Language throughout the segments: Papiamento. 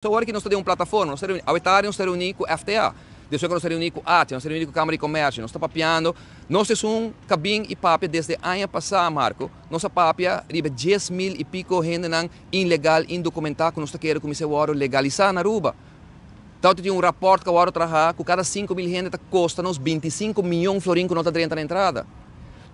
Awor cu nos ta den un plataforma, nos ta reuni, awe tardi nos ta reuni cu FTA, despues cu nos ta reuni cu ATIA, nos ta reuni cu Camara di Comercio, nos ta papiando, nos esun cabin y papia desde aña pasa, Marco, nos a papia riba 10.000 y pico hendenan ilegal, indocumenta, cu nos ta kier cuminsa awor legalisa na Aruba. Anto tin un rapport cu awor traha, cu cada 5.000 hende ta costa nos 25 miyon florin cu no ta drenta na entrada.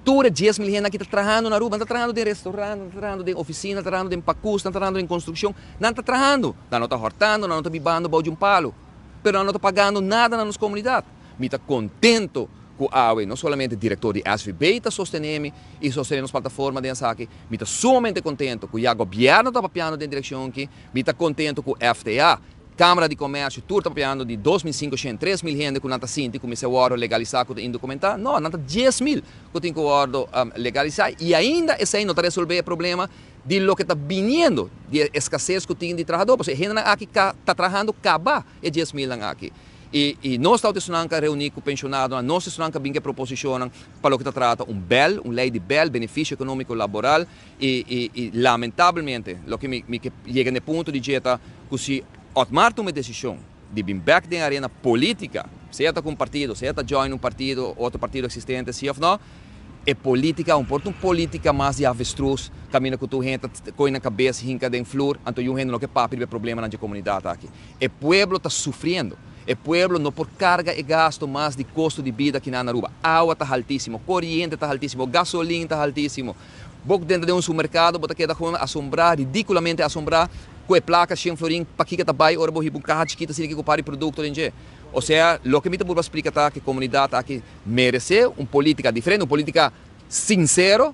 Tur 10.000 hende aki ta trahando na Aruba, ta trahando den restaurant, ta trahando den oficina, ta trahando den pacus, ta trahando den construccion, nan ta trahando, nan no ta hortando, nan no ta bibando bou di un palo, pero nan no ta pagando nada na nos comunidad. Mi ta contento cu awe, no solamente director di SVB ta sostene mi y sostene nos plataforma den esaki, mi ta sumamente contento cu ya gobierno ta papiando den direccion aki, mi ta contento cu FTA, Camara di Comercio, tur ta papiando di 2.500, 3.000 hende cu nan ta sinti cu mester wordo legalisa cu ta indocumenta. No, nan ta 10.000 cu tin cu wordo legalisa y ainda esey no ta resolve e problema di loke ta biniendo, di escasez cu tin di trahador. Pasobra e hendenan aki ta trahando caba e 10.000 nan aki. Y nos ta esnan cu reuni cu pensionadonan, nos esnan cu bin cu e proposicionnan pa loke ta trata un BEL, un ley di BEL, beneficio economico laboral, y lamentablemente, loke mi kier yega na e punto di dje ta cu si Otmar tuma e decision di bin back den arena politica, sea ta cu un partido, sea ta join un partido, otro partido existente, si of no, e politica, un porta un politica mas di avestruz, caminda cu tur hende ta coy na cabes, hinca den flur, anto un hende no kier papia di problemanan di comunidad aki. E pueblo ta sufriendo. E pueblo no por carga e gasto mas di costo di bida aki na Aruba. Awa ta altisimo, coriente ta altisimo, gasolin ta altisimo. Bo den di un supermercado, bo ta keda gewoon asombra, ridiculamente asombra, cu e placa 100 florin, pakico ta bay, ora bo hiba un caha chikito asina cu par di producto den dje. O sea, loke mi ta purba splica ta cu e comunidad aki merece un politica diferente, un politica sincero.